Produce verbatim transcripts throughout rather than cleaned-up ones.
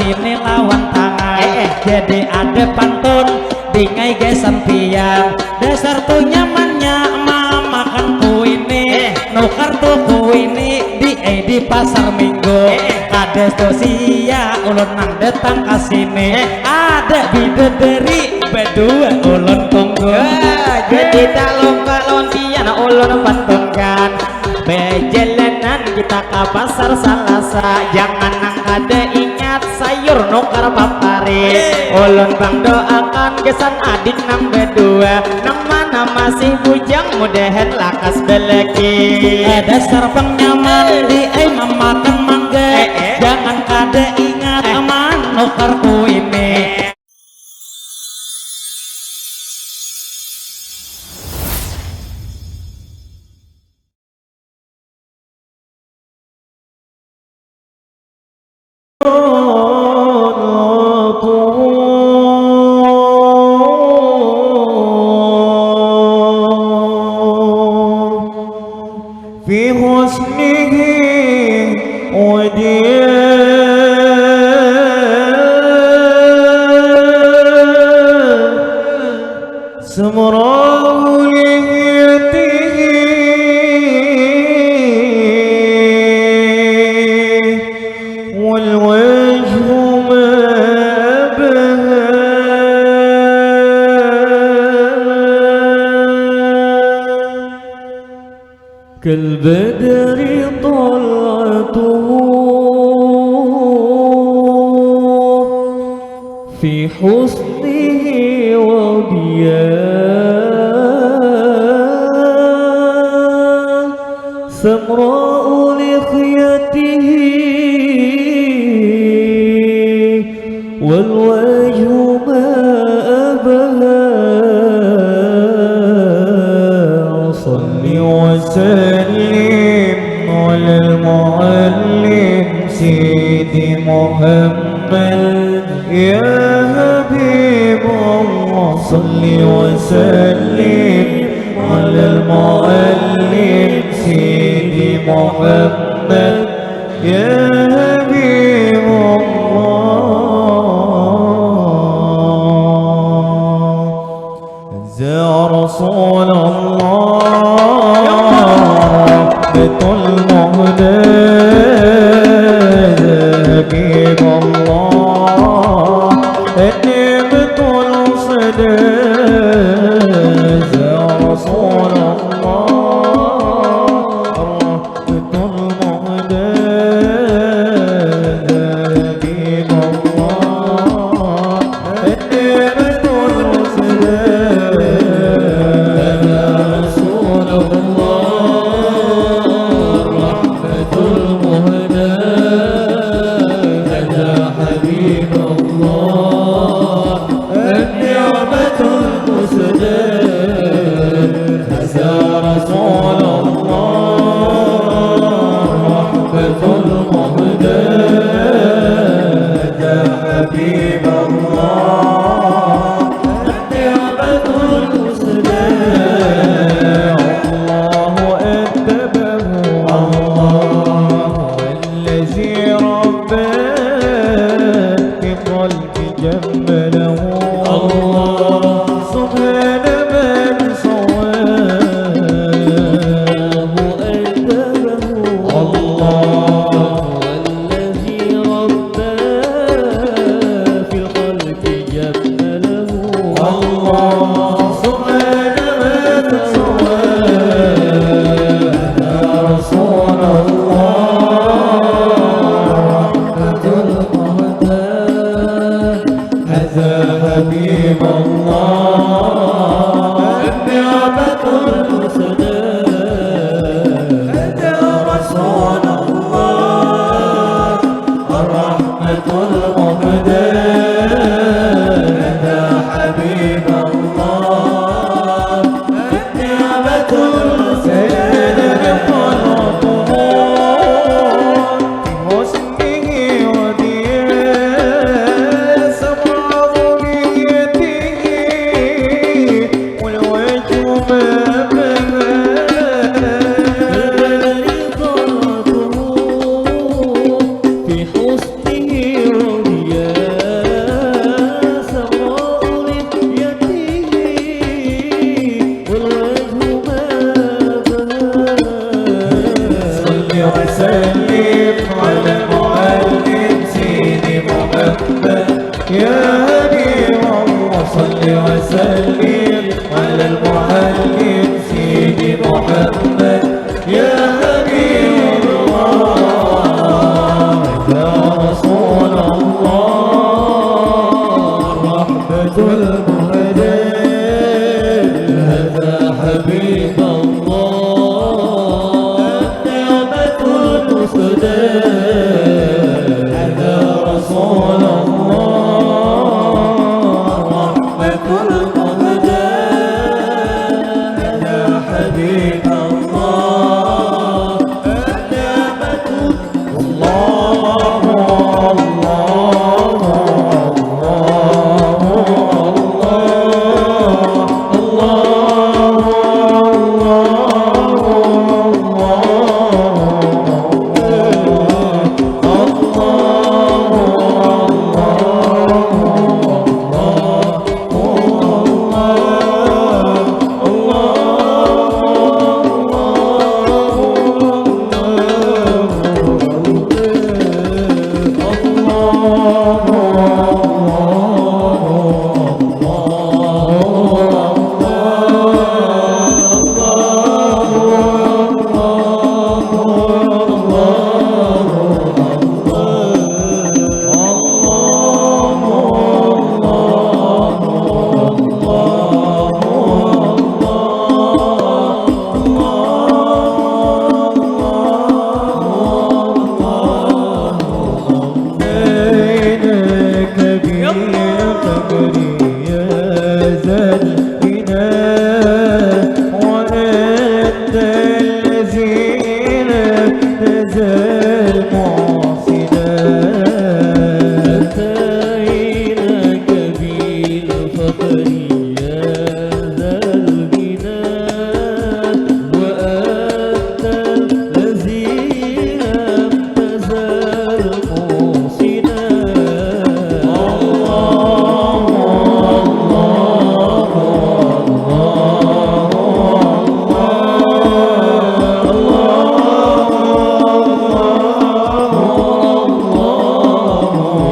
Ini lawan tangan. Eh, eh. Jadi ada pantun dingai gasan pian. Dasar tu nyamannya mamakan kuini. Eh. Nukar tu kuini di, eh, di pasar minggu. Eh, eh. Kada tu sia ulun nang datang ka sini. Eh. Ada bidadari badua ulun tunggu. Wah, jadi tak lupa lawan pian ulun pantunkan. Bajalanan kita ka pasar Salasa, jangan nang kada ingat sayur nukar papari. Ulun bang doakan gasan adik nang badua, nang mana masih bujang mudahan lakas balaki. Dasar pang nyaman di ai mamakan mangga, eh, eh, jangan kada ingat, eh, manukar kuini. في حسنه وضياء سمراء لحيته والوجه ما أبهى كالبدر طلعته في حسنه وضياء سمراء لحيته والوجه ما أبهى. صل وسلم على المعلم سيدي محمد يا حبيب الله. صل وسلم على المعلم سيدي محمد يا حبيب الله. يا رسول الله، رحمة المهدى، يا حبيب الله، نعمة الصدى، يا رسول الله، رحمة المهدى. وسلم على المعلم سيدي محمد يا حبيب الله. يا رسول الله، رحمة المهدى، هذا حبيب الله، نعمة المسدى، هذا رسول الله، رحمة المهدى، هذا حبيب الله، نعمة الله، الله، الله، الله، الله، الله، الله. عيناك بالفقر يا ذا الغنى، وأنت الذي لا تزال محسنا. أتيناك بالفقر يا ذا الغنى، وأنت الذي لم تزل محسنا. الله، الله، الله،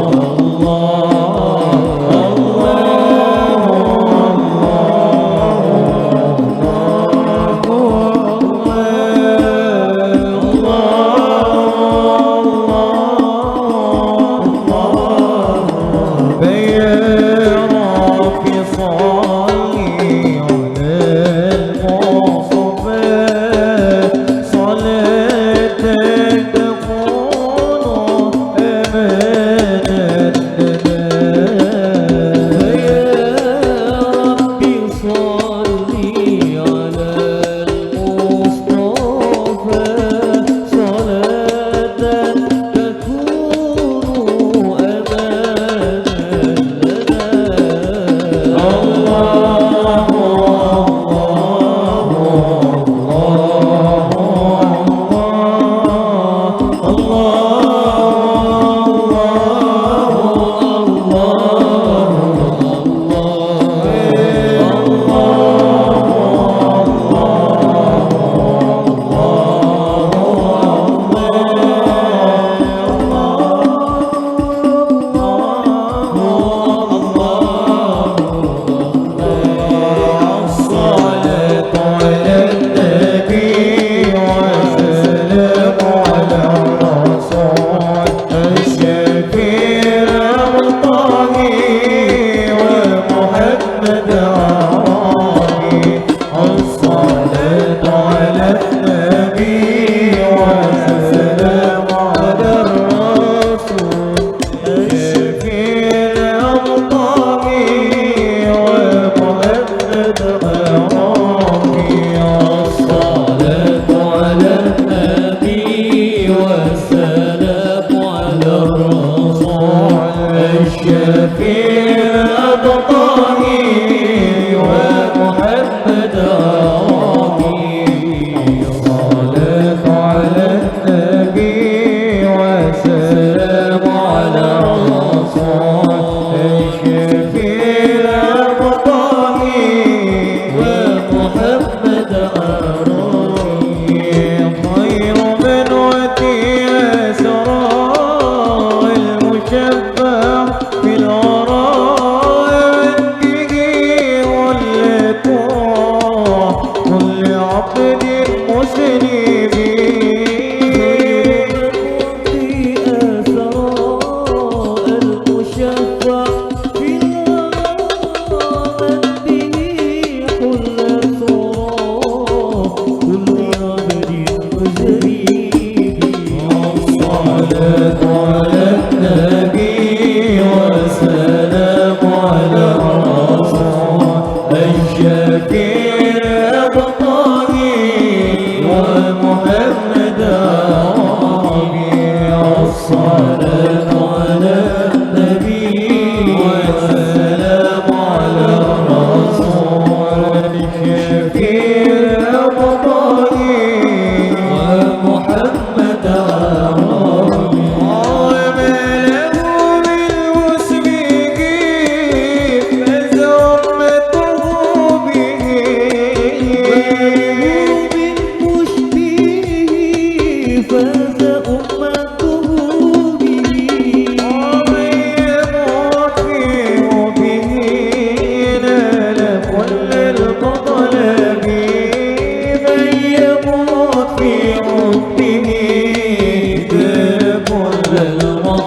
الله، الله.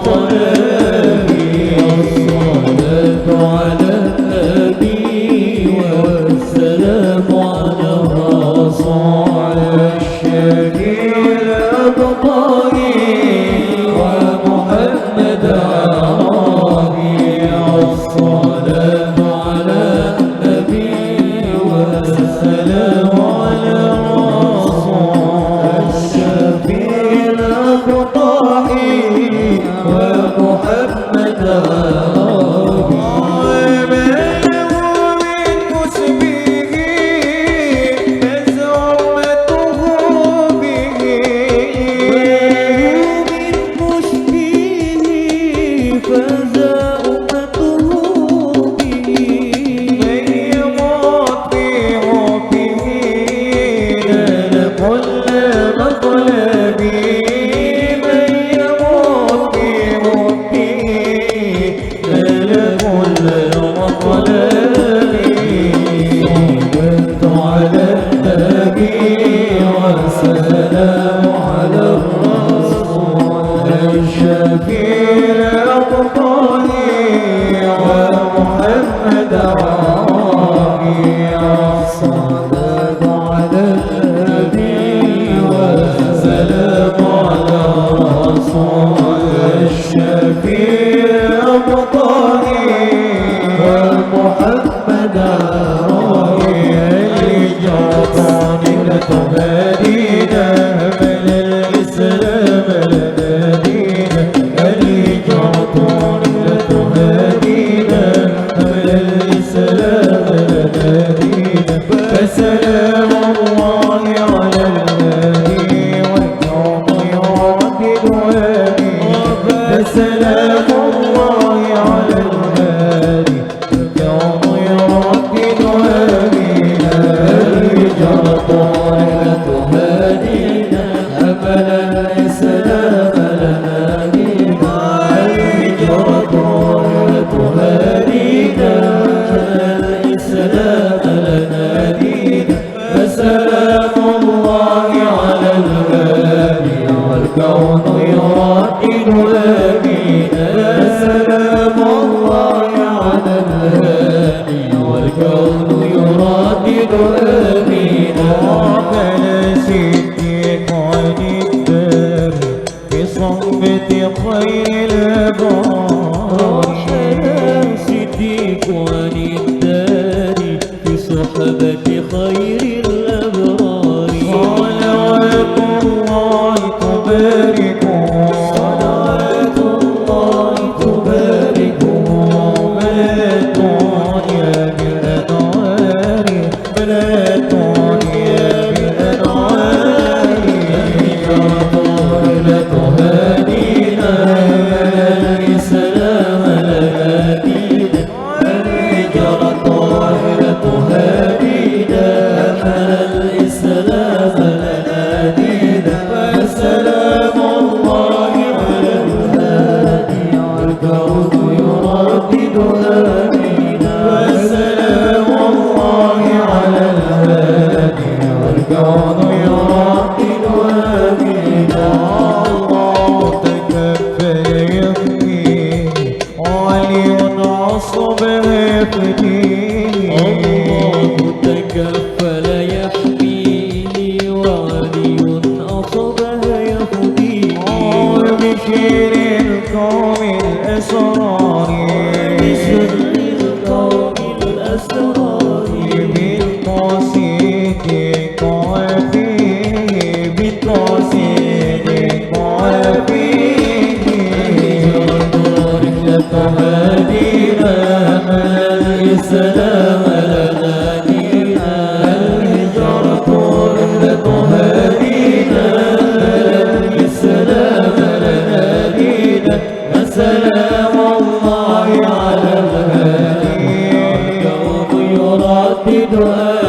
الصلاة على النبي والسلام على الرسول الشفيع الأبطال ومحمد عربي. الصلاة على النبي والسلام على الرسول الشفيع الأبطال ومحمد عربي. على النبي والسلام على الرسول الشفيع الأبطال ومحمد عربي. الصلاة على النبي والسلام على الرسول الشفيع الأبطال ومحمد عربي. الهجرة طريقة هدينا، حمل الإسلام لنا دينا. الهجرة طريقة هدينا، حمل الإسلام لنا دينا. فسلام الله على الهادي والكون يردد آمين. فسلام الله على الهادي والكون يردد آمين. الهجرة طريقة هادينا، حمل الإسلام لنا دينا. الهجرة طريقة هادينا، حمل الإسلام لنا دينا. فسلام الله على الهادي والكون يردد آمين. فسلام الله على الهادي والكون يردد آمين. ربنا صدق عن الدار في صحبة خير الأبرار. ربنا صدق عن الدار في صحبة خير الأبرار. صلوات الله تباركه، صلوات الله تباركه، ملأت الدنيا بالأنوار، ملأت الدنيا بالأنوار. الهجرة رحلة هادينا، الإسلام لنا دينا. الهجرة رحلة هادينا، الإسلام لنا دينا. فسلام الله على الهادي والكون يردد آمين. فسلام الله على الهادي والكون يردد آمين. الله تكفل يحميني، علي عصب يهديني. الله تكفل يحميني، وعلي عصب يهديني. بشير القوم الأسرار، بشير القوم الأسرار. بالقصيد قافي، بالقصيد قافي. الهجرة رحلة هادينا، الإسلام لنا دينا. الهجرة رحلة هادينا، الإسلام لنا دينا. فسلام الله على الهادي، والكون يردد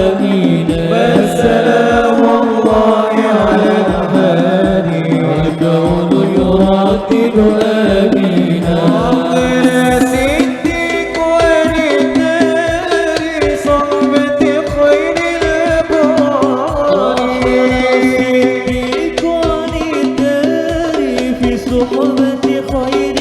آمين. فسلام الله على الهادي، والكون يردد آمين. ربنا صدق عن الدار صحبة خير الأبرار. ربنا صدق عن الدار في صحبة خير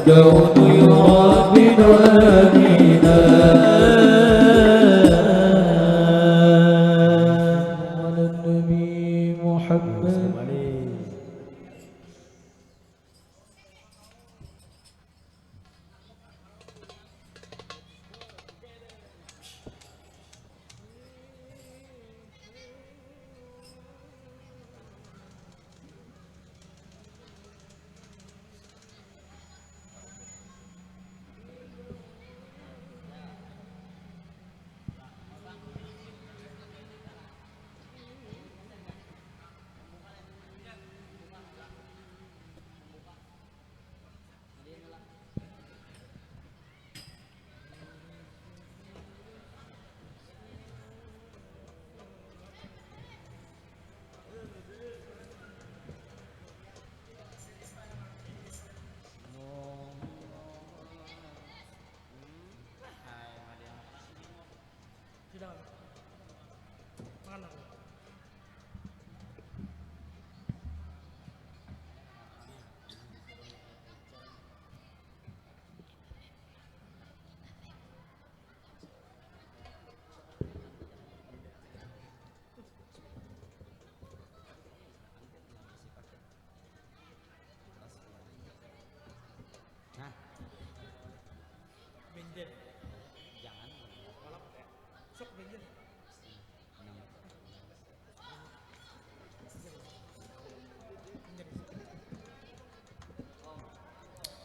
يوم يراد بنعمنا. على النبي محمد. Sudah. Mana? Hah? Benjel. Jangan. Kolak ya. Sok benjel.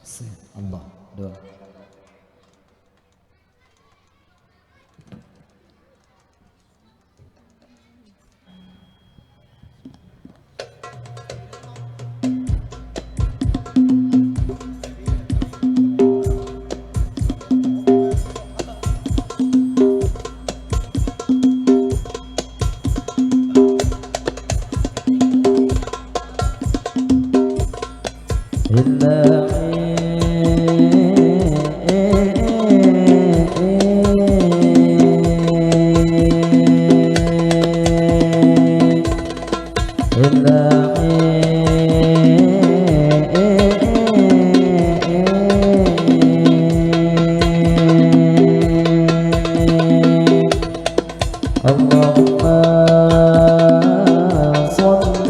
Sih, Allah. Doa. اللهم صل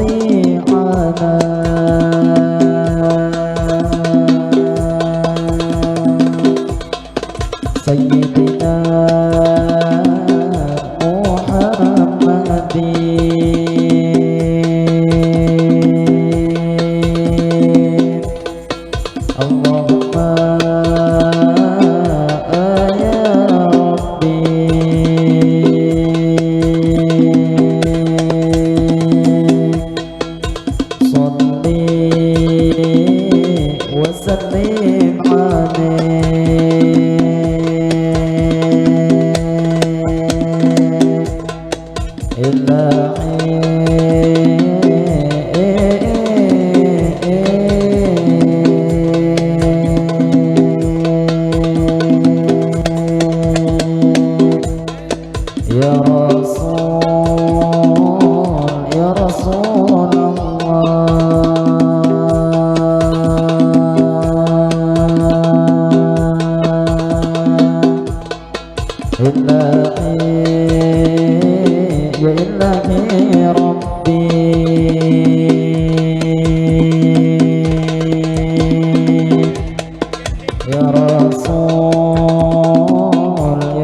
على سيدنا محمد. اللهم يا ربي صل وسلم عليه. إلهي يا رسول، يا رسول الله. إلهي، يا إلهي ربي، يا رسول،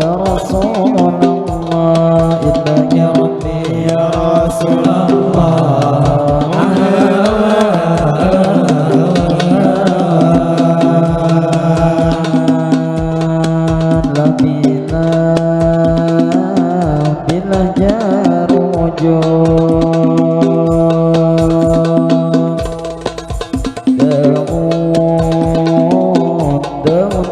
يا رسول الله، إلهي ربي، يا رسول الله. Labina bila jarujung. Daun, daun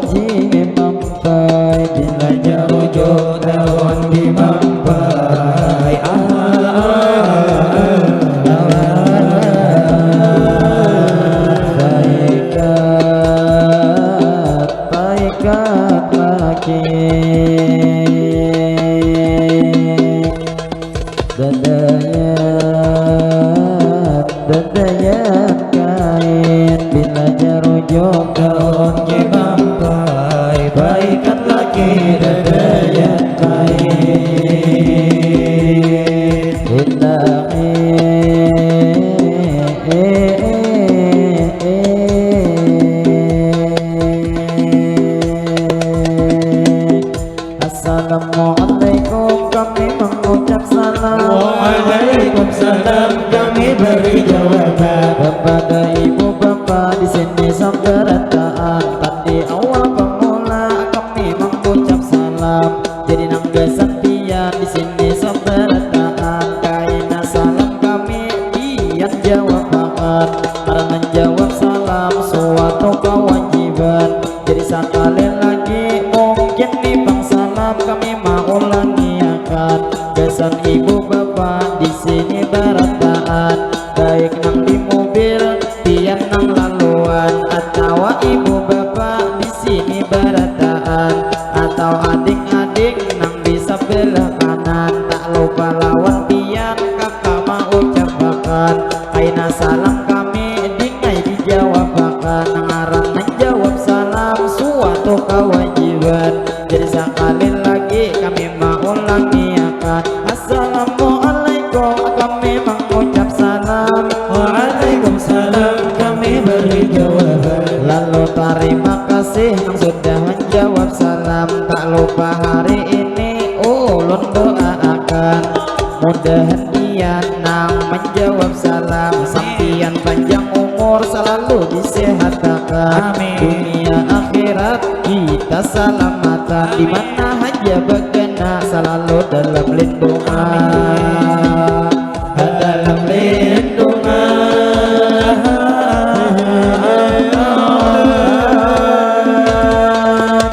Daun kimampai, baikan lagi dadayan baik. Ilahi. Assalamualaikum, kami mengucap salam. Waalaikumsalam, kami beri jawaban. Kepada ibu bapa di sini sabarataan, tadi awal pemula kami mengucap salam. Jadi nang gasan pian di sini sabarataan, kaina salam kami pian jawabakan. Karena menjawab salam suatu kewajiban. Jadi sakali lagi mungkin ni pang salam kami maulangiakan. Gasan ibu bapa di sini barataan, baik nang di mobil, pian nang laluan, atawa ibu bapa di sini barataan, atau adik-adik nang di sebelah kanan, tak lupa lawan pian kaka maucapakan. Kaina salam kami dingai dijawabakan, ngaran menjawab salam suatu kewajiban. Jadi sakali lagi kami maulangiakan, Assalamualaikum, kami mengucap salam. Waalaikumsalam, kami beri jawaban. Lalu tarima kasih nang sudah menjawab salam. Tak lupa hari ini ulun doaakan, mudahan pian nang menjawab salam, sampian panjang umur, selalu disehatakan. Amin. Dunia akhirat kita salamatan, di mana haja bagana selalu dalam lindungan. Dalam lindungan.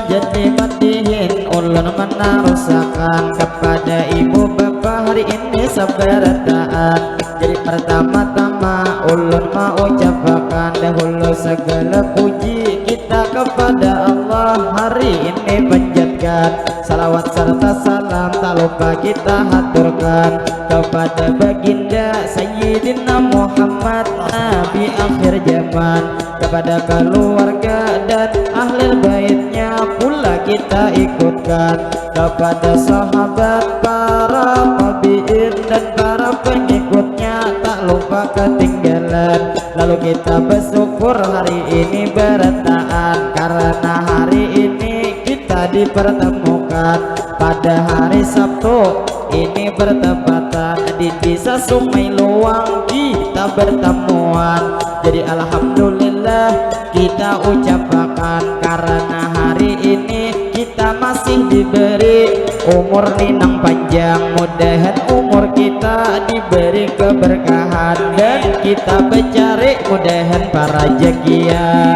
Jadi madihin ulun menarusakan kepada ibu bapa hari ini sabarataan. Jadi pertama-tama ulun maucapakan dahulu segala puji kita kepada Allah hari ini panjatkan. Salawat serta salam tak lupa kita haturkan kepada baginda Sayyidina Muhammad Nabi akhir zaman, kepada keluarga dan ahli baitnya pula kita ikutkan, kepada sahabat, para tabiin dan para pengikutnya tak lupa ketinggalan. Lalu kita bersyukur hari ini berataan karena hari ini kita dipertemukan pada hari Sabtu ini bertepatan di Desa Sungai Luang kita bertemuan. Jadi alhamdulillah kita ucapakan karena hari ini kita masih diberi umur ni nang panjang, mudahan umur kita diberi keberkahan dan kita becari mudahan parajakian.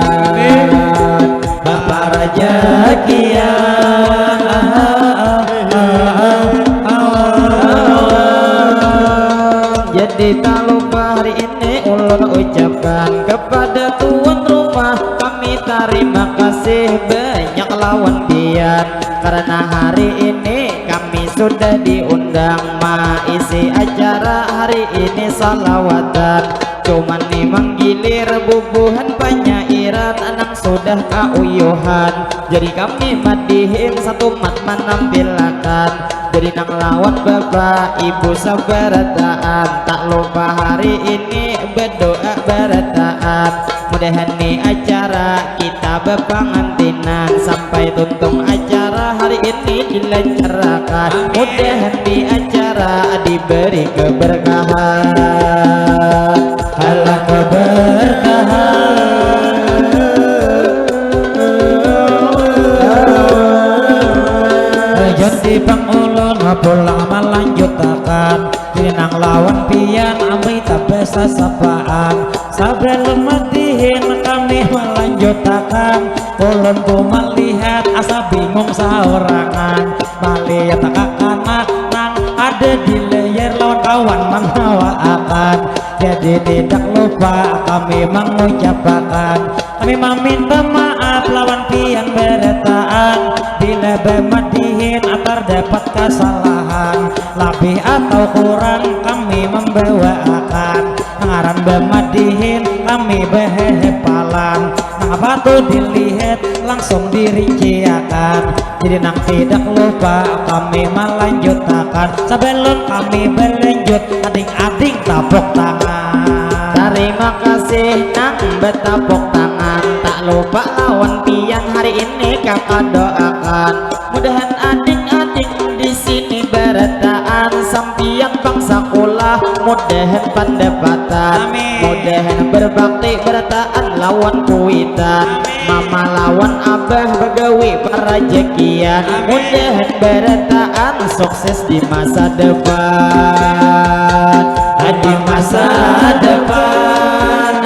Parajakian. Jadi tak lupa hari ini ulun ucapkan kepada tuan rumah kami tarima kasih banyak lawan pian karena hari ini kami sudah diundang maisi acara hari ini salawatan. Cuman ni manggilir bubuhan panyairan nang sudah kauyuhan. Jadi kami madihin satumat manampilakan. Jadi nang lawan bapak ibu sabarataan tak lupa hari ini berdoa barataan. Mudahan ni acara kita bapangantinan sampai tuntung acara hari ini dilancarakan. Mudahan di acara diberi keberkahan. Alah keberkahan. Jadi pang ulun pulang melanjutakan. Jadi nang lawan pian amai tabasa sapaan. Sabalum madihin kami melanjutakan. Ulun tu melihat asa bingung saurangan. Melihat kakanak nang ada di layar lawan kawan manghawaakan. Jadi tidak lupa kami mengucapakan. Kami meminta maaf lawan pian berataan bila bemadihin terdapat kesalahan. Lebih atau kurang kami membawaakan. Ngaran bemadihin kami behehepalan. Apa tu dilihat langsung dirinciakan. Jadi nang tidak lupa kami melanjutakan. Sebelum kami berlanjut, ading-ading tapuk tangan. Terima kasih nang bertapuk tangan. Tak lupa lawan pian hari ini kakak doakan. Mudahan ading-ading di sini berataan, sampian bangsa kulah mudahan pendapatan. Amin. Mudahan berbakti berataan lawan kuitan. Amin. Mama lawan abah begawi perrejekian. Amin. Mudahan berataan sukses di masa depan. Di masa depan.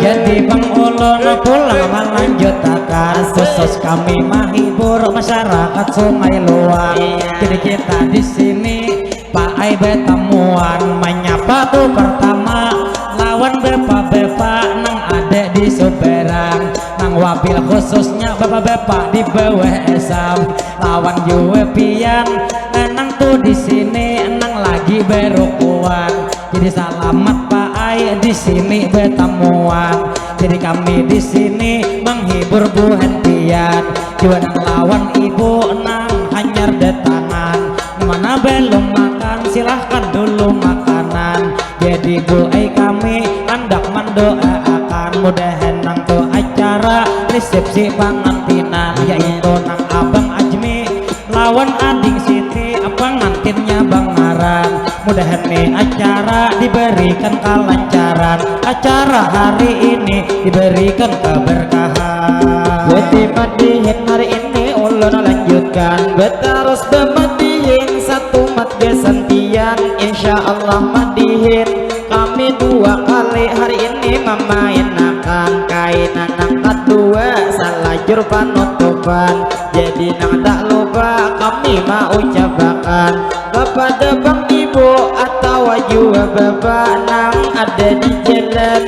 Jadi bang ulun pulang melanjutakan khusus kami mahibur masyarakat Sungai Luang. Iya. Jadi kita di sini Pak ai betamuan menyapa tu pertama lawan bepa-bepa nang ada di suberang nang wabil khususnya bepa-bepa di bawah esam lawan jua pian nang tu di sini nang lagi berukuan. Jadi salamat Pak ai di sini betamuan. Jadi kami di sini menghibur buhan pian. Jua nang lawan ibu nang hanyar datangan. Mana belum makan silahkan dulu makanan. Jadi bu ai kami handak mendoaakan mudahan nang tu acara resepsi pangantinan yaitu nang abang Ajmi lawan ading Siti pangantinnya bangaran. Mudahan nih acara diberikan kelancaran. Acara hari ini diberikan keberkahan. Jadi madihin hari ini ulun lanjutkan betarus bemadihin satu mat gasan pian. Insya Allah madihin kami dua kali hari ini memainakan kainan nang kedua salajur panutupan. Jadi nang tak lupa kami mau ucapakan kepada bang ibu atau jua bapak nang ada di jalan.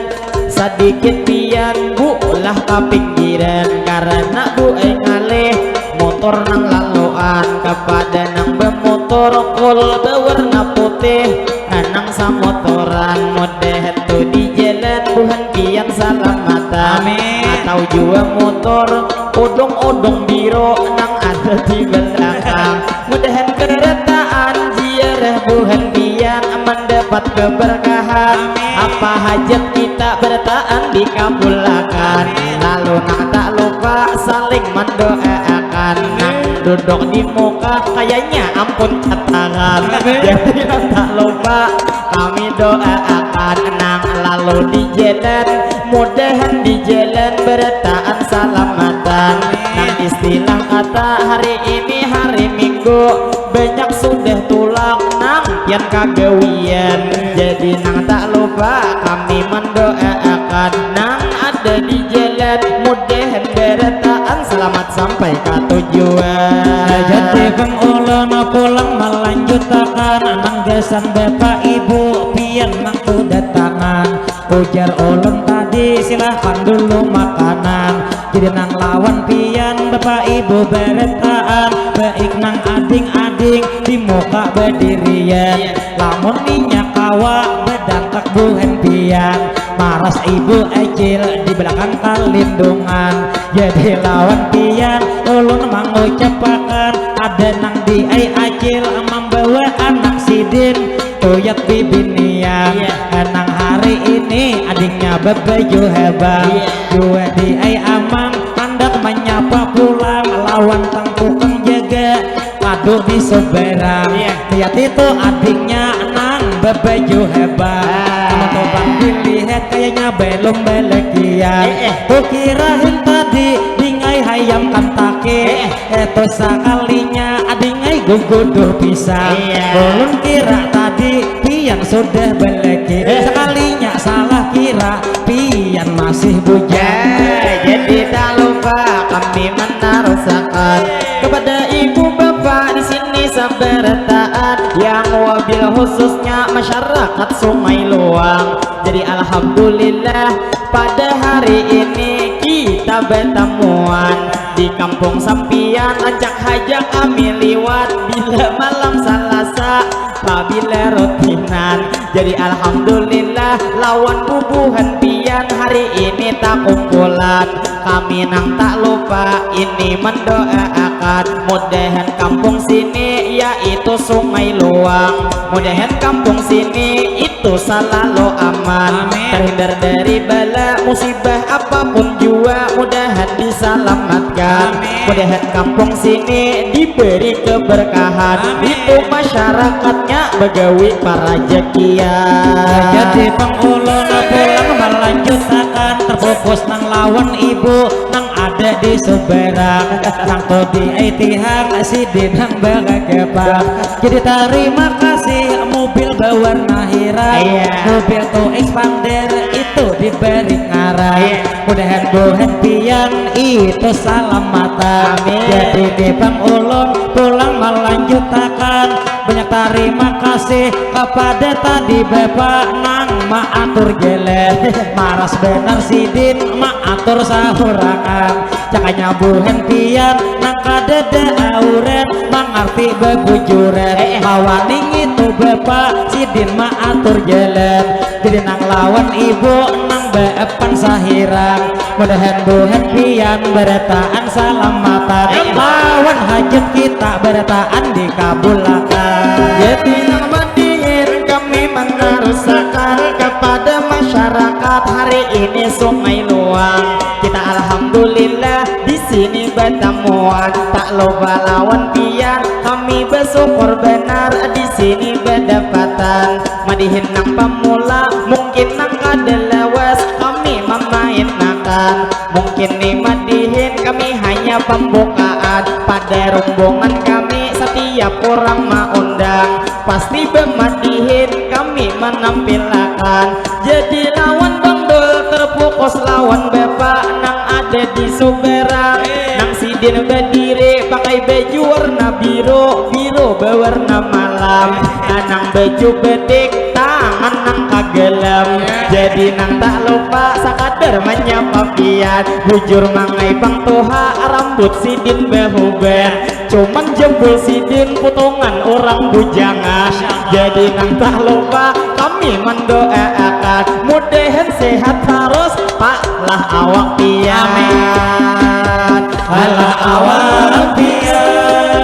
Sadikit pian bu ulah kapinggiran karena bu ai ngalih motor nang laluan kepada nang bemotor kol bewarna putih nang samotoran mudahan tu di jalan buhan pian salamatan. Amin. Atau jua motor odong-odong biro nang ada di belakang. Mudahan kerataan ziarah buhan pian mendapat keberkahan. Amin. Apa hajat kita berataan dikabulakan. Amin. Lalu nang tak lupa saling mendoaakan. Amin. Nang duduk di muka kayaknya ampun katakan. Amin. Jadi nang tak lupa kami doaakan nang lalu di jalan mudahan di jalan berataan salamatan. Amin. Nang istilah kata hari ini hari Minggu banyak sudah tulak nang pian kagawian. Jadi nang tak lupa kami mendoaakan nang ada di jalan mudahan berataan selamat sampai ke tujuan. Jadi bang ulun pulang melanjutakan nang gasan bapak ibu pian nang tu datangan. Ujar ulun tadi silahkan dulu makanan. Jadi nang lawan pian bapak ibu berataan baik nang ading-ading di muka bedirian. Lamun inya kawa bedantak buhan pian maras ibu acil di belakang kalindungan. Jadi lawan pian ulun mangucapakan ada nang di ai acil membawa anak sidin tuyat bibinian. Iya. Nang hari ini adingnya bebaju hebang. Iya. Jua di ai amang handak menyapa pulang lawan tang tukang jaga kadu di seberang. Iya. Lihat itu adingnya nang bebaju hebang. Ah. Teman-teman dilihat kayaknya belum belekian. Eh, eh. Kukirain tadi dingai hayam Kentucky. Eh, eh. Itu sekalinya adingai guguduh pisang. Iya. Ulun kira tadi pian sudah beleki. Eh. Sekalinya salah kira pian masih bujang. Eh, jadi tak lupa kami menarusakan kepada ibu bapak di sini sabarataan yang wabil khususnya masyarakat Sungai Luang. Jadi alhamdulillah pada hari ini kita bertemuan di kampung sampian rancak haja kami liwat bila malam Salasa pabila rutinan. Jadi alhamdulillah lawan bubuhan pian hari ini takumpulan. Kami nang tak lupa ini mendoaakan mudahan kampung sini yaitu Sungai Luang. Mudahan kampung sini itu selalu aman, Amin. Terhindar dari bala musibah apapun jua mudahan diselamatkan. Amin. Mudahan kampung sini diberi keberkahan. Amin. Itu masyarakatnya begawi parajakian. Jadi pang ulun pulang melanjutakan terfokus nang lawan ibu nang ada di Subarang. Nang tadi ai tihang sidin nang bagagapang. Jadi tarima kasih mobil bawarna hirang. Iya. Mobil tu Xpander itu diberi ngaran. Iya. Mudahan buhan pian itu salamatan. Amin. Jadi ni pang ulun pulang melanjutakan banyak tarima kasih kepada tadi bapak nang maatur jalan. Maras benar sidin maatur sahurangan. Cakanya buhan pian nang kadada auran mangarti bebujuran. Eh, eh. Mawaning itu bapak sidin maatur jalan. Jadi nang lawan ibu nang beepan sahirang. Mudahan buhan pian berataan salamatan. Eh. Lawan hajat kita berataan dikabulakan. Jadi nang madihin kami menarusakan kepada masyarakat hari ini Sungai Luang. Kita alhamdulillah di sini bertemuan. Tak lupa lawan pian kami bersyukur benar di sini berdapatan. Madihin nang pemula mungkin nang kada lawas kami memainakan. Mungkin ni madihin kami hanya pembukaan. Pada rombongan kami setiap orang maundang pasti bemadihin kami menampilakan. Jadi lawan Bang Dul terfokus lawan bapak nang ada di Subarang. Nang sidin berdiri pakai baju warna biru, biru berwarna malam. Nang baju bedik tangan nang kagelam. Jadi nang tak lupa sakadar menyapa pian. Bujur mangai pang tuha rambut sidin behuban. Cuman jempol sidin putungan orang bujangan. Jadi nang tak lupa kami mendoaakan mudahan sehat terus pak lah awak pian. Amin. Alah awak pian.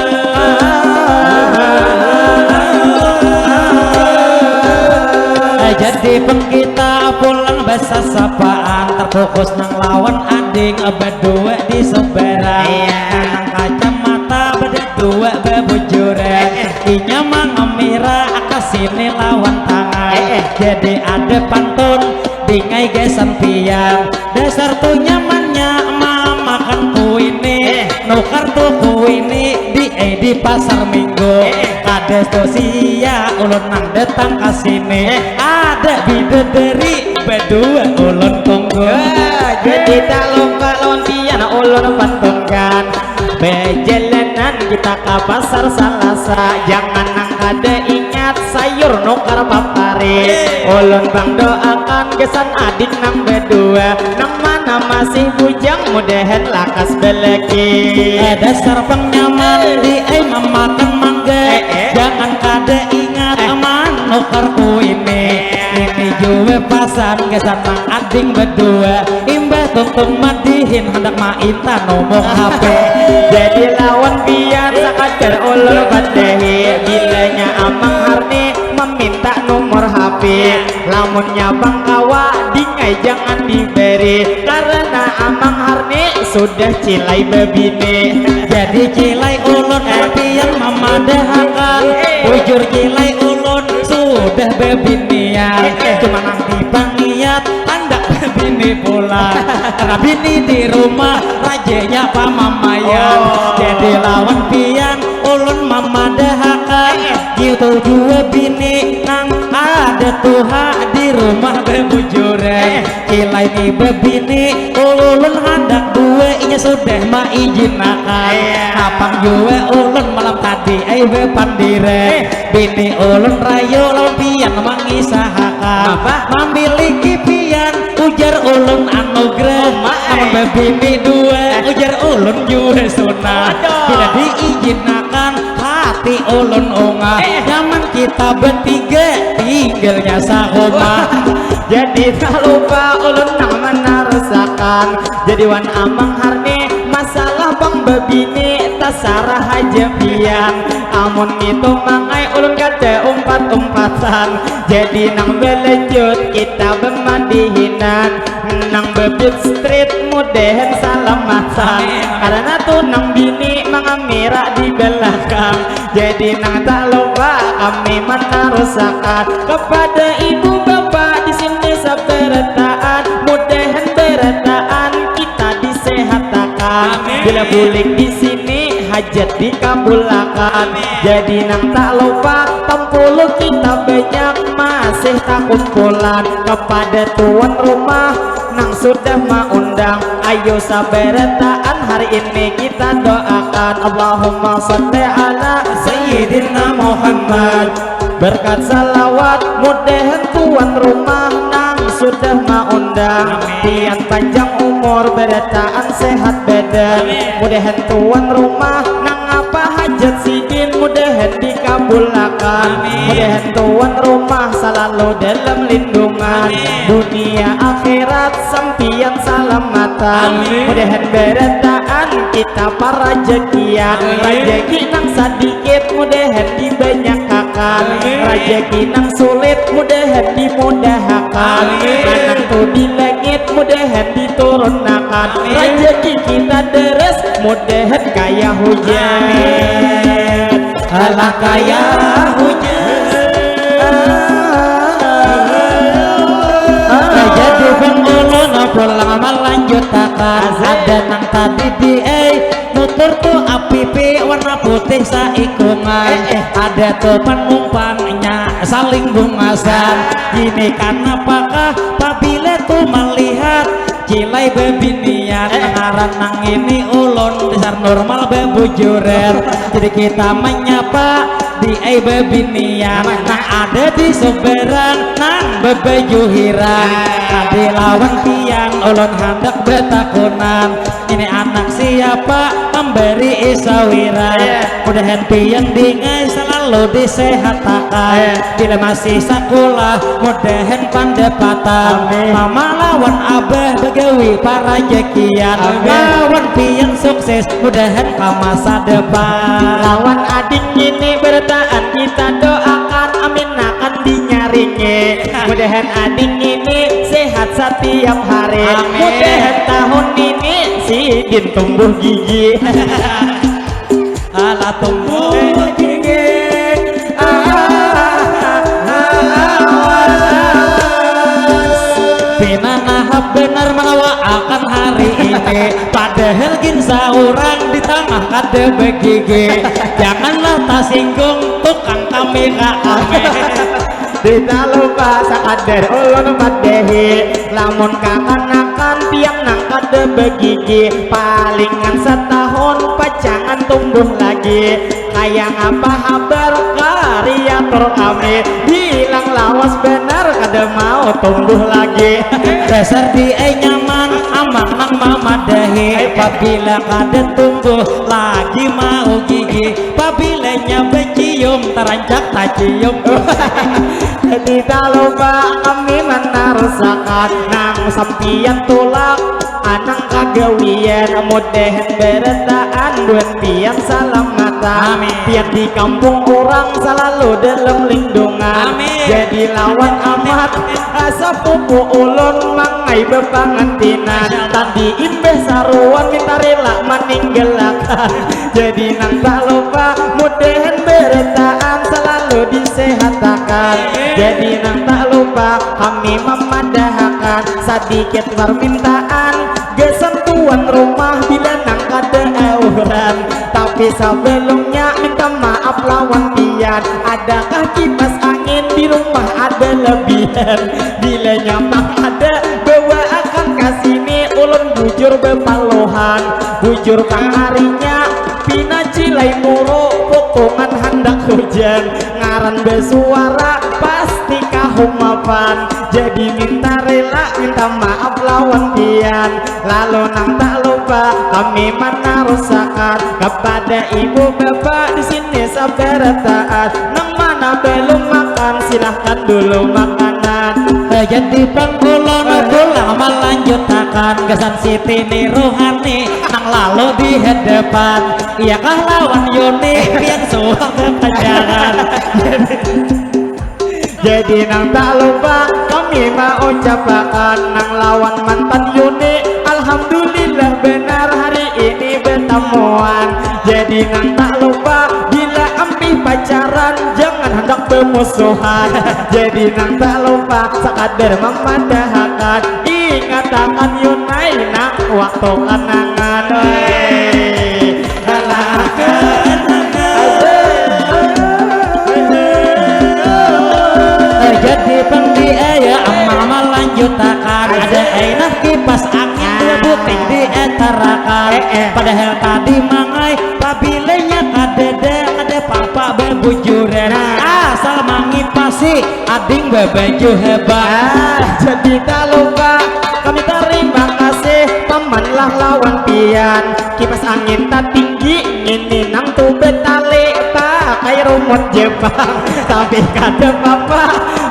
Eh, jadi pang kita pulang basasapaan terfokus nang lawan ading badua di Subarang. Iya. Nang kacamata badua bebujuran. Inya mangamira ka sini lawan tangan. Eh, eh. Jadi ada pantun dingai gasan pian. Dasar tu nyamannya mamakan kuini. Eh. Nukar tu kuini di eh, di pasar minggu. Eh. Kada tu sia ulun nang datang ka sini. Eh. Ada bidadari badua ulun tunggu. Wah, jadi tak lupa lawan pian ulun pantunkan. Bejalanan kita ka pasar Salasa. Jangan nang kada ingat sayur nukar papari. Ulun bang doakan gasan ading nang badua. Nang mana masih bujang mudahan lakas balaki. Dasar pang nyaman di ai mamakan mangga. Eh, eh. Jangan kada ingat manukar kuini. Ini jua pasan gasan nang ading badua. Imbah tuntung madihin handak mainta nomor H P. Jadi lawan pian sakadar ulun padahi. Bilanya Amang Harni meminta nomor H P. Lamunnya pang kawa dingai jangan diberi. Karena Amang Harni sudah cilai bebini. Jadi cilai ulun pian mamadahakan. Bujur cilai ulun sudah bebinian. Cuma nanti pangiat handak bebini pulang. Karena bini di rumah rajanya pamamaian. Oh. Jadi lawan pian ulun mamadahakan. Gitu jua bini nang ada tuha di rumah bebujuran. Cilai ni bebini ulun handak dua inya sudah maijinakan. Iya. Apang jua ulun malam tadi ai bepandiran. Bini ulun rayu lawan pian mangisahakan. Apa? Mamiliki pian ujar ulun anugerah. Oh, ma, eh. Amun bebini dua ujar ulun jua sunah. Aduh. Bila diijinakan hati ulun ungah. Eh. Nyaman kita betiga tinggal Gelnya sahuma. Jadi tak lupa ulun nang menarusakan. Jadi wan amang harni masalah bang bebini tasarah aja pian. Amun itu mangai ulun kada umpat-umpatan. Jadi nang belanjut kita bemandihinan. Nang bebit street mudahan salamatan. Karena tuh nang bini mangamira di belakang. Jadi nang tak lupa kami menarusakan kepada ibu bapak di sini sabarataan, mudahan barataan kita disehatakan. Bila bulik di sini hajat dikabulakan. Jadi nang tak lupa tampulu kita banyak masih takumpulan kepada tuan rumah nang sudah maundang. Ayo sabarataan hari ini kita doakan Allahumma salli ala Sayyidina Muhammad. Berkat salawat mudahan tuan rumah nang sudah maundang pian panjang umur barataan sehat badan. Mudahan tuan rumah nang apa hajat sidin mudahan dikabulakan. Mudahan tuan rumah selalu dalam lindungan dunia akhirat sampian salamatan. Mudahan barataan kita parajakian. Rajaki nang sadikit mudahan dibanyakakan. Rajaki nang sulit mudahan dimudahakan. Manang tu di langit mudahan diturunakan. Rajaki kita deres mudahan kaya hujan. Alah kaya hujan. Jadi bang ulun pulang melanjutakan. Ada nang tadi di eh nutur tu apipi warna putih saikungan. Ada tu panumpangnya saling bungasan. Gini kanapakah pabila tu melihat cilai bebinian? Ngaran nang ini ulun dasar normal bebujuran. Jadi kita menyapa di ai bebinian nang ada di seberang nang bebaju hirang. Tadi lawan tiang ulun handak betakunan, ini anak siapa memberi isawiran? Mudahan pian dingai selalu disehatakan. Bila masih sakulah mudahan pandapatan. Mama lawan abah begawi parajakian. Lawan pian sukses mudahan ka masa depan. Lawan ading ini barataan kita doakan, amin akan dinyaringi. Mudahan ading ini sehat setiap hari. Mudahan tahun ini sidin tumbuh gigi. Alah tumbuh gigi. Pina nahap benar manawa akan hari ini. Padahal gin saurang di tangah kada begigi. Janganlah tasinggung tukang kami ka kami. Tidak lupa sakadar ulun madahi, lamun kakanakan pian nang kada begigi, palingan setahun pacangan tumbuh lagi. Kaya ngapa habar kariatur kami? Bilang lawas benar kada mau tumbuh lagi. Dasar di ai nyaman amang nang mamadahi, pabila kada tumbuh lagi mau gigi. Pabilanya becium tarancak tacium. Jadi tak lupa kami menarusakan nang sampian tulak anang kagawian, mudahan berataan duan pian salamatan. Pian di kampung urang salalu dalam lindungan. Jadi lawan amat asa pupu ulun mangai bapangantinan. Tadi imbah saruan minta rela maninggalakan. Jadi nang tak lupa mudahan berataan salalu disehatakan. Jadi nang tak lupa kami mamadahakan sadikit parmintaan gasan tuan rumah bila nang kada auran. Tapi sabalumnya minta maaf lawan pian, adakah kipas angin di rumah ada lebihan? Bila nyaman ada bawa akan ka sini ulun bujur bapaluhan. Bujur pang harinya pina cilai muru putungan handak hujan. Ngaran basuara pasti kahumapan. Jadi minta rela minta maaf lawan pian. Lalu nang tak lupa kami manarusakan kepada ibu bapak di sini sabarataan nang mana belum makan. Silahkan dulu makanan. Jadi pang ulun pulang melanjutakan gasan Siti Ni Ruhani nang lalu di hadapan. Iyakah lawan Yuni pian suah bepacaran. Jadi nang tak lupa kami mau ucapakan nang lawan mantan Yuni. Alhamdulillah benar hari ini bertemuan. Jadi nang tak lupa bila ampih pacaran jangan hendak bermusuhan. Jadi nang tak lupa sekadar memadahakan ingatakan Yunai nang waktu kenangan. Hei. Jadi pang diaya amang malanjutakan ada ainah kipas angin dua buting dietarakan. Padahal tadi mangai pabilinya kadada ada papa bebujuran asal mangipasi ading bebaju hebat. Jadi tak lupa kami terima kasih paman lah lawan pian. Kipas angin tatinggi ngini nang tu betali pakai rumut Jepang. Tapi kada papa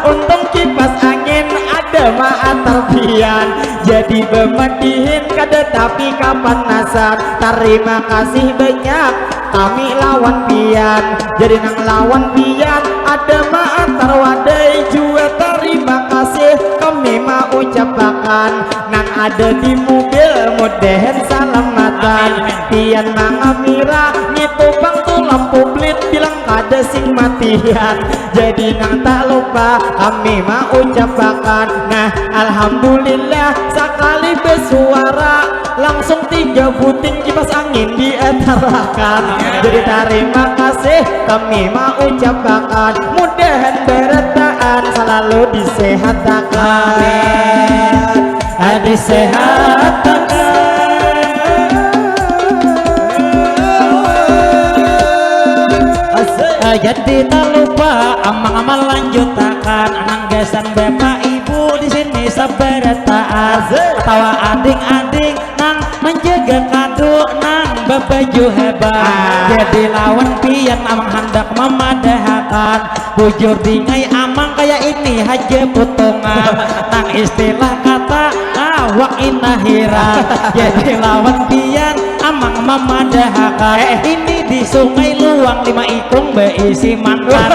untung kipas angin ada maatar pian. Jadi bemedihin kada tapi kapanasan. Terima kasih banyak kami lawan pian. Jadi nang lawan pian ada maatar wadai jua terima kasih kami mau ucapakan. Nang ada di mobil mudahan salamatan. Pian mangamira ngitu pang tu lampu blit bilang kada sing matian. Jadi nang tak lupa kami mau ucapakan. Nah, alhamdulillah sakali besuara langsung tiga buting kipas angin dietarakan. Jadi terima kasih kami mau ucapakan. Mudahan berataan selalu disehatakan. Disehatakan. Jadi tak lupa amang melanjutakan nang gasan bapak ibu di sini sabarataan. Tawa ading-ading nang menjaga kadu nang babaju hebat. Jadi lawan pian amang handak mamadahakan bujur dingai amang kaya ini haja putungan. Nang istilah kata awak inahira. Jadi lawan pian amang mamadahakan ini di sungai luang lima ikung beisi mantan.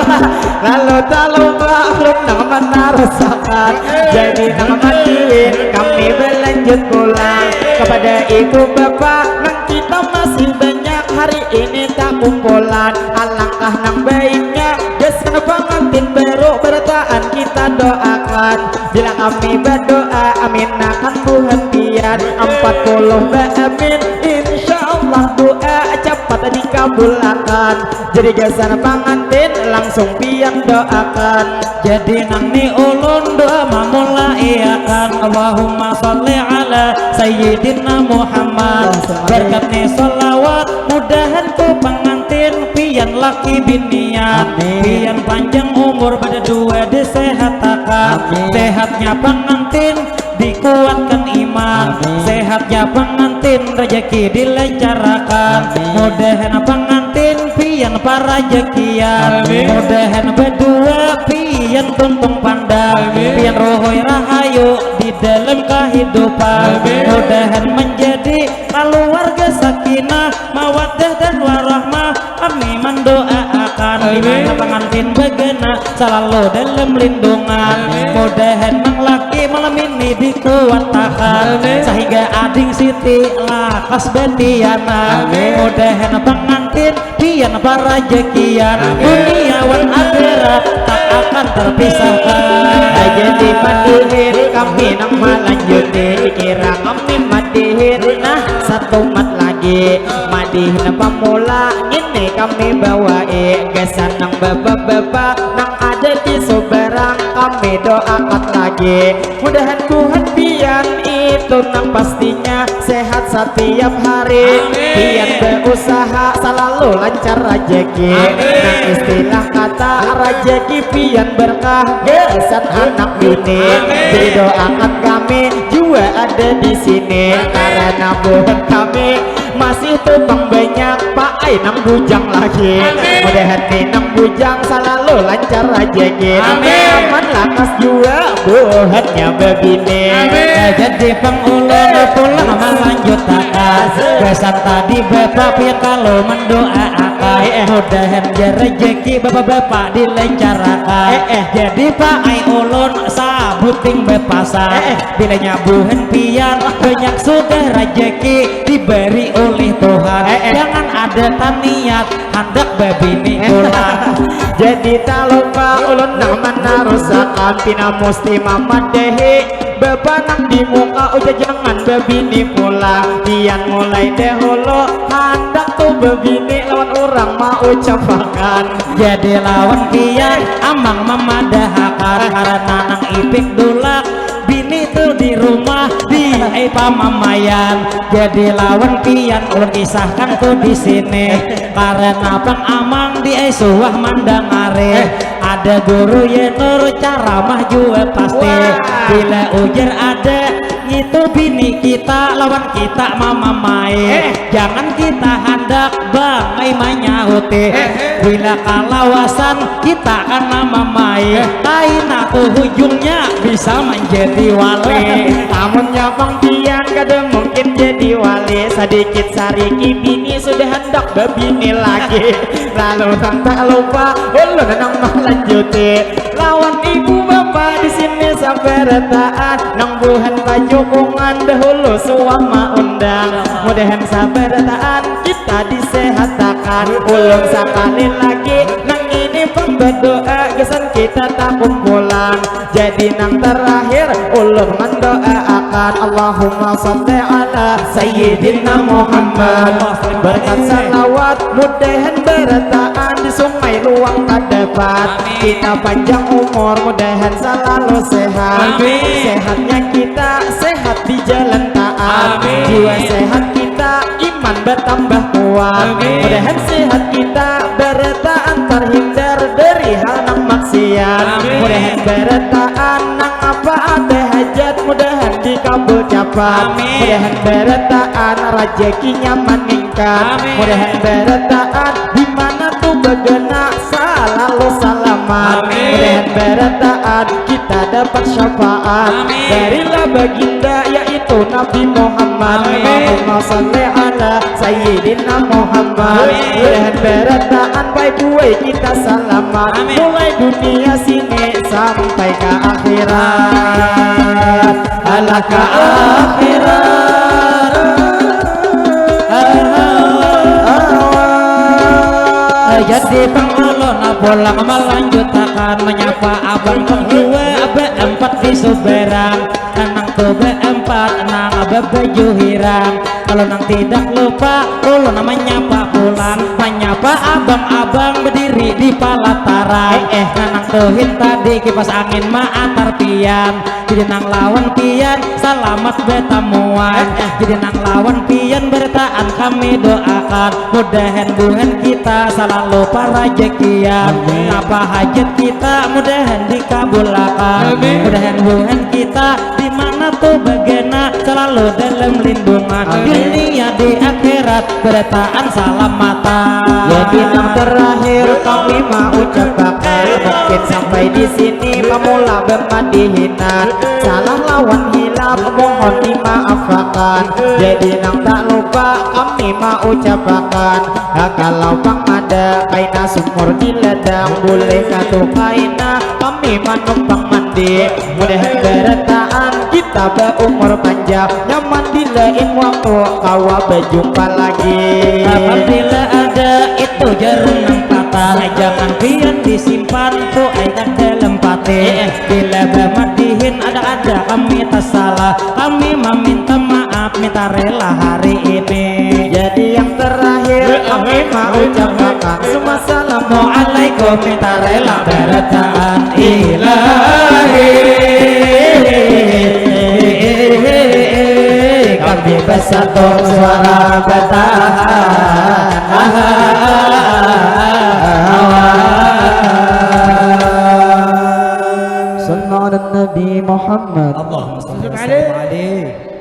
Lalu tak lupa ulun nang manarusakan. Jadi nang mandihin kami berlanjut pulang kepada ibu bapa nang kita masih banyak hari ini tak kumpulan. Alangkah nang baiknya gasan pangantin baru berataan kita doakan. Bila kami berdoa amin akan buhan pian empat puluh baamin. Insya Allah doa cepat dikabulakan. Jadi gasan pangantin langsung pian doakan. Jadi nang ni ulun doa mamulaiakan. Allahumma salli ala sayyidina Muhammad. Berkat ni salawat mudahan tu pangantin pian laki binian. Pian panjang umur berdua disehatakan. Sehatnya pangantin dikuatkan iman. Sehatnya pangantin rezeki dilencarakan. Mudahan pangantin pian parajakian. Mudahan berdua pian tuntung pandang. Pian ruhui rahayu di dalam kehidupan. Mudahan menjadi keluarga sakinah mawaddah dan warahmah. Kami mendoaakan di mana pengantin begena selalu dalam lindungan. Mudahan nang laki malam ini dikuatakan sehingga ading Siti lakas betiana. Mudahan pengantin pian parajakian dunia wan akhirat tak akan terpisahkan. Jadi madihin kami nang malanjuti kira kami madihin nah satu mat lagi. Madihin pamula ngini kami bawai gasan nang bapa-bapa nang ada di subarang kami doakan lagi. Mudahan buhan pian itu nang pastinya sehat setiap hari. Pian berusaha selalu lancar rajeki. Nang istilah kata rajeki pian berkah gasan anak bini. Jadi doakan kami jua ada di sini karena buhan kami masih tu pang banyak paai Minang bujang lagi. Amin. Mudahan minang bujang salalu lancar rajaki. Amin. Aman lakas jua buhannya babini. Amin. Nah, jadi pang ulun pulang malanjutakan. Gasan tadi bapak pian kalu mandoaakan. Eh, eh. Mudahan ja rajaki bapak-bapak dilancarakan. Eh, eh. Jadi paai ulun sabuting bapasan. Eh, eh. Bilanya buhan pian banyak sudah rajaki diberi oleh Tuhan. Eh, eh. Jangan ada taniat handak babini pulang. Jadi talupa ulun nang manarusakan, pina musti mamadahi bapa nang di muka, ujar jangan babini pulang. Pian mulai dahulu handak tu babini lawan urang maucapakan. Jadi lawan pian amang mamadahakan, karana nang ipik dulak bini tu di rumah di ai pamamaian. Jadi lawan pian ulun kisahkan tu di sini, karena pang amang di ai suah mandangari. Ada guru Yenur caramah jua pasti. Wah. Bila ujar ada ngitu bini kita lawan kita mamamai. Eh. Jangan kita handak bangai manyahuti. Eh, eh. Bila kalawasan kita kana mamai. Eh. Kaina tu hujungnya bisa manjadi wali. Amunnya pang pian kada mungkin jadi wali. Sadikit sariki bini sudah handak babini lagi. Lalu nang tak lupa ulun nang malanjuti. Lawan ibu bapa di sini sabarataan, nang buhan pajukungan dahulu suah maundang. Mudahan sabarataan kita disehatakan. Ulun sakali lagi nang ini pang badoa, gasan kita takumpulang. Jadi nang terakhir ulun mandoaakan, Allahumma salli ala Sayyidina Muhammad. Berkat salawat mudahan barataan di Sungai Luang kadapat. Amin. Kita panjang umur, mudahan salalu sehat. Amin. Sehatnya kita, sehat di jalan taat. Amin. Jiwa sehat kita, iman bertambah kuat. Amin. Mudahan sehat kita, barataan terhindar dari hal nang maksiat. Amin. Mudahan barataan nang apa ada hajat, mudahan dikabul capat. Amin. Mudahan barataan rajakinya maningkat. Amin. Mudahan barataan di mana tu bagana salalu salamat. Amin. Mudahan barataan kita dapat syafaat. Amin. Darilah baginda yaitu Nabi Muhammad. Amin. Allahumma salli ala Sayyidina Muhammad. Amin. Mudahan barataan baik buai kita salamat. Amin. Mulai dunia sini sampai ke akhirat. Alah ke akhirat. Jadi pang ulun pulang malanjutakan, manyapa abang pang jua baempat di subarang. Nang tu baempat nang babaju hirang. Kalau nang tidak lupa ulun manyapa pulang, manyapa abang-abang badiri di palataran. Eh, eh. Nang tuhin tadi kipas angin maatar pian. Jadi nang lawan pian salamat batamuan. Eh, eh. Jadi nang lawan pian barataan kami doakan, mudahan buhan kita salalu parajakian. Amin. Napa hajat kita mudahan dikabulakan. Amin. Mudahan buhan kita di mana tu bagana salalu dalam lindungan. Amin. Dunia di akhirat barataan salamatan. Jadi nang terakhir kami maucapakan, mungkin sampai di sini pamula bamadihinan. Salah lawan hilaf mohon dimaafakan. Jadi nang tak lupa kami maucapakan, ha, kalau pang ada kaina sumur di ladang, boleh kah tu kaina kami manumpang mandi. Mudahan barataan kita baumur panjang, nyaman di lain waktu kawa bajumpa lagi. Apabila ada itu jarum nang patah, jangan pian disimpan tu ai ka dalam pati. Eh, eh. Bila bamadihin ada-ada kami tasalah, kami maminta maaf, minta rela hari ini. Jadi yang terakhir kami maucapakan, Assalamualaikum, minta rela barataan ilahi. Kami basatu suara batahan. Sallu ala Nabi Muhammad. Allahumma salli wa sallim alaihi.